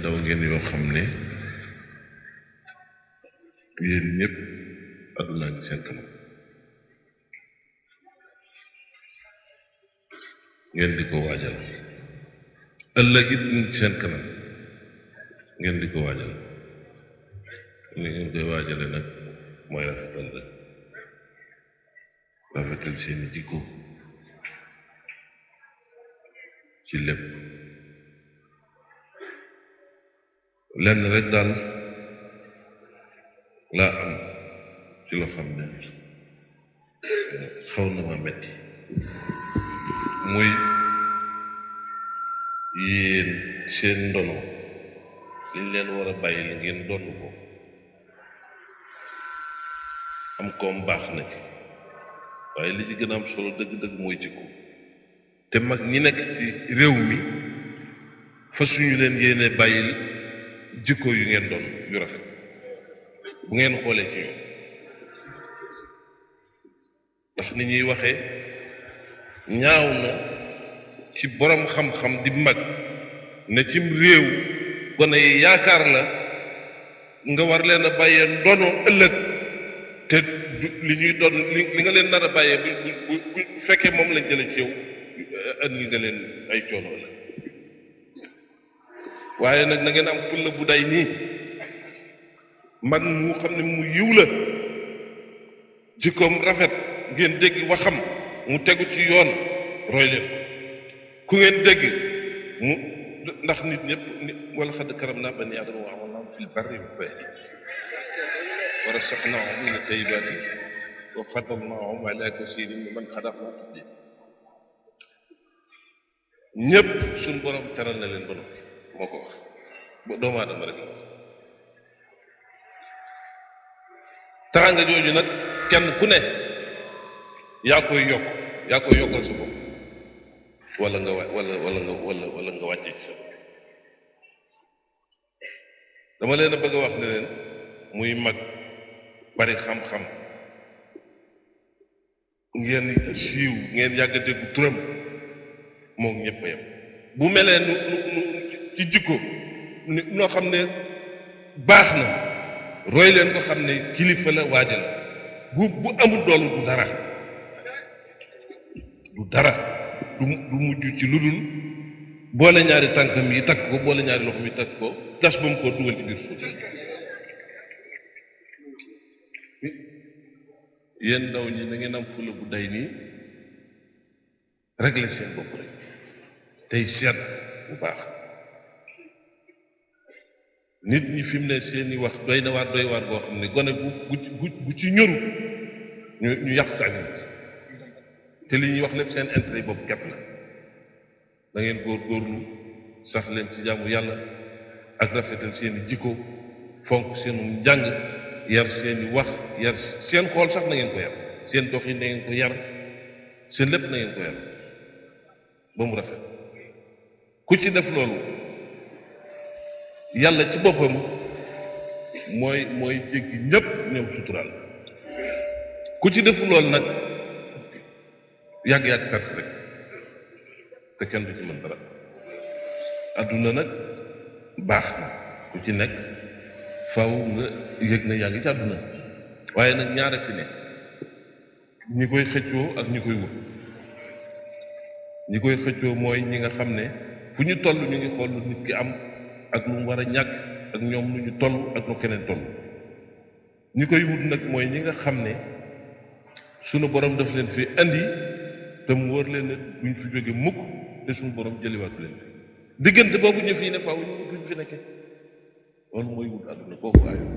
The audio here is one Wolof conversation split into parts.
ndaw ngeen yoo xam ne yéen ñëpp àdduna ngi seen kanam ngeen di ko waajal ëllëg it ñu ngi seen kanam ngeen di ko waajal li ngeen koy waajale nag mooy rafetal rek rafetal seeni jikko ci lépp lenn rek daal laa am ci loo xam ne xaw na ma metti muy yéen seen ndono liñ leen war a bàyyi la ngeen donn ko am koom baax na ci waaye li ci gën a am solo dëgg-dëgg mooy jikko te mag ñi nekk ci réew mi fa suñu leen yéene bàyyil jikko yu ngeen doon yu rafet bu ngeen xoolee ci ñoom ndax ni ñuy waxee ñaaw na ci borom xam-xam di mag ne cim réew gone yi yaakaar la nga war leen a bàyyee ndono ëllëg te li ñuy doon li nga leen nar a bàyyee bu fekkee moom lañ jële ci yow andi nga leen ay coono la waaye nag na ngeen am fulla bu day nii mag mu xam ne mu yiw la jikkoom rafet ngeen dégg waxam mu tegu ci yoon roy leen ku ngeen dégg mu ndax nit ñëpp wala xadd karam naa bani aadama wa amalnaahum fil barri wal bahri wa razaqnaahum min at-tayyibaati wa faddalnaahum ala kasiirin mimman xalaqnaa tafdiilaa ñëpp suñ borom teral na leen ba noppi moo ko wax ba doomu aadama rek la wax teraanga jooju nag kenn ku ne yaa koy yokkal sa bopp wala nga wala nga wàcce ci sa bopp dama leen a bëgg a wax ne leen muy mag bari xam-xam ngeen siiw ngeen yàgg a déggu turam moom ñëpp a yem bu melee nu ci jikko noo xam ne baax na roy leen ko xam ne kilifa la waaja la bu amul doolu du dara du mujj ci lu dul boole ñaari tànkam yi takk ko boole ñaari loxo yi takk ko gas ba mu koo dugal ci biir suuf yéen ndaw ñi na ngeen am fulla bu day nii régler seen bopp rek tey seet bu baax nit ñi fi mu ne seeni wax doy na waar boo xam ne gone bu ci ñoru ñu yàq sa nit te li ñuy wax lépp seen intérêt bopp képp la da ngeen góorgóorlu sax leen ci jaamu yàlla ak rafetal seeni jikko fonk seenu njàng yar seeni wax yar seen xool sax na ngeen ko yar seen dox yi na ngeen ko yar seen lépp na ngeen ko yar ba mu rafet ku ci def loolu yàlla ci boppam mooy jéggi ñépp ñoom suturaal ku ci def loolu nag yàgg perte rek te kenn du ci mën dara adduna nag baax na ku ci nekk faw nga yëg na yaa ngi ci adduna waaye nag ñaara fi ne ñi koy xëccoo ak ñi koy wut ñi koy xëccoo mooy ñi nga xam ne fu ñu toll ñu ngi xool lu nit ki am ak lu mu war a ñàkk ak ñoom lu ñu toll ak lu keneen toll ñi koy wut nag mooy ñi nga xam ne sunu borom daf leen fi andi te mu wóor leen ne duñ fi jóge mukk te sunu borom jëliwaat leen fi diggante boobu ñu fii ne faaw ñu duñ fi nekke loolu mooy wut àdduna kooku aayu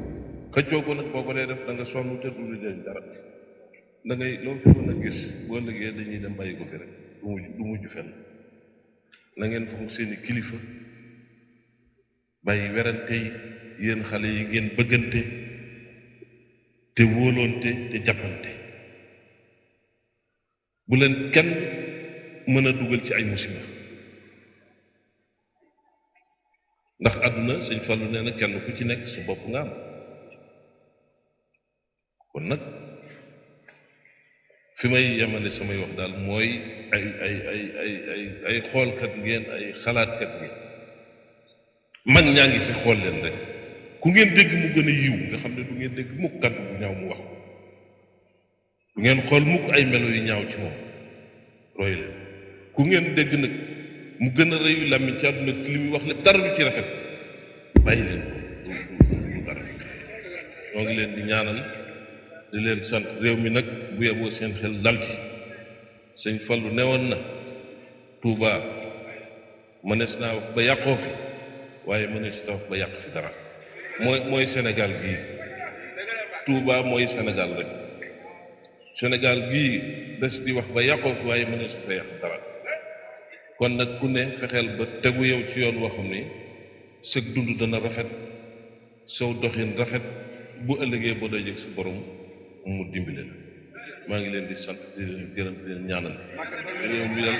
xëccoo ko nag boo ko dee def da nga sonn te du leen dara da ngay loo fi mën a gis boo liggéey dañuy dem bàyyi ko fi rek du mujj fenn na ngeen fonk seeni kilifa bàyyi werante yi yéen xale yi ngeen bëggante te wóoloonte te jàppante bu leen kenn mën a dugal ci ay musiba ndax àdduna sëñ Fallu nee na kenn ku ci nekk sa bopp nga am kon nag fi may yemale samay wax daal mooy ay xoolkat ngeen ay xalaatkat ngeen mag ñaa ngi fi xool leen rek ku ngeen dégg mu gën a yiw nga xam ne du ngeen dégg mukk kàddu bu ñaaw mu wax ko du ngeen xool mukk ay melo yu ñaaw ci moom roy leen ku ngeen dégg nag mu gën a rëyu làmmiñ ci àdduna li muy wax lépp dara lu ci rafet bàyyi leen ko du dara ñoo ngi leen di ñaanal di leen sant réew mi nag bu yeboo seen xel dal ci sëñ Fallu newoon na Tuuba mënees naa wax ba yàqoo fi waaye mënees naa wax ba yàq fi dara mooy Sénégal gii Tuuba mooy Sénégal rek Sénégal gii des di wax ba yàqoo fi waaye mënees fa yàq dara kon nag ku ne fexeel ba tegu yow ci yoon woo xam ni sëg dund dana rafet sow doxin rafet bu ëllëgee boo dajeg su borom mu dimbale la maa ngi leen di sant di leen gërëm di leen ñaanal réew mi dal